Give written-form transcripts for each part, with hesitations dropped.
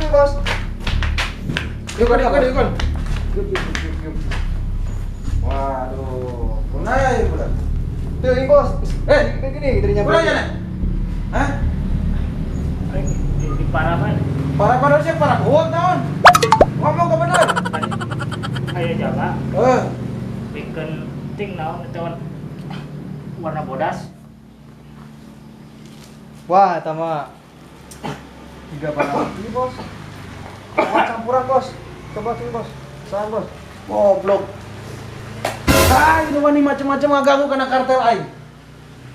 Yuk, Bos. Yuk, yuk, yuk, yuk. Yuk, yuk, yuk, yuk. Waduh, kunai budak. Tuh, ini, Bos. Eh, gini, gini, kunai nya? Hah? Di paraman. Paraman sih para buang tahun. Ngomong ke bener. Ayo jaga. Bikin ting naon itu warna bodas. Wah, tama. 3 barang ini, Bos. Wah, campuran, Bos. Coba sini, Bos. Sahan, Bos. Goblok. Ah, ini wani macam-macam ngaganggu karena kartel aing.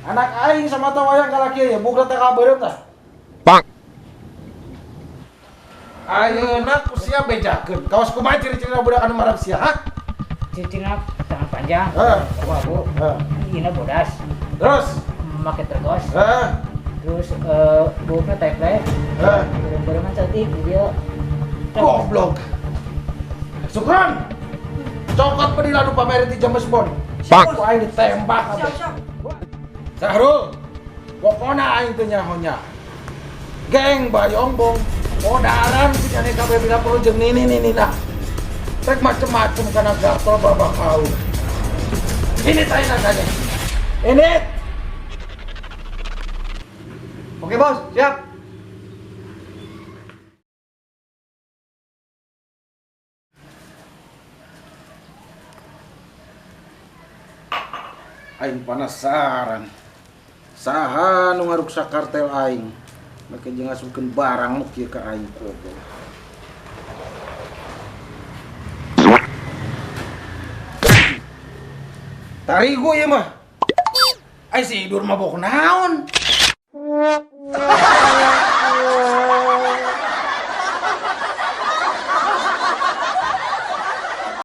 Anak aing sama tawayang kalaki ya, bukan tak kabarem tah. Bang. Ayeuna ku sia bejakeun. Kawas kumaha ciri-ciri budak anu marab sia, ha? Ciri-cirina tangan panjang. Heeh. Abu-abu. Heeh. Ina bodas. Terus make tergos. Heeh. Terus buukna teple. Heeh. Beureum-beureman cantik dia. Goblok. Sukron. Cokot pedila nu pameri ti James Bond. Bang. Ku aing ditembak kabeh. Siap, siap. Sahrul. Pokona aing teu nyaho nya. Geng Bayongbong modaran si jane kabeh bila perlu jeung nini nini nah. Rek macem-macem kana gatel babak kau. Ini tai naganya. Ini. Oke, Bos, siap. Aing penasaran. Saha nu ngaruksak kartel aing? Make jeung ngasupkeun barang nu kieu ka aing goblok. Tarigu ieu mah. Ai si Idur mabok naon?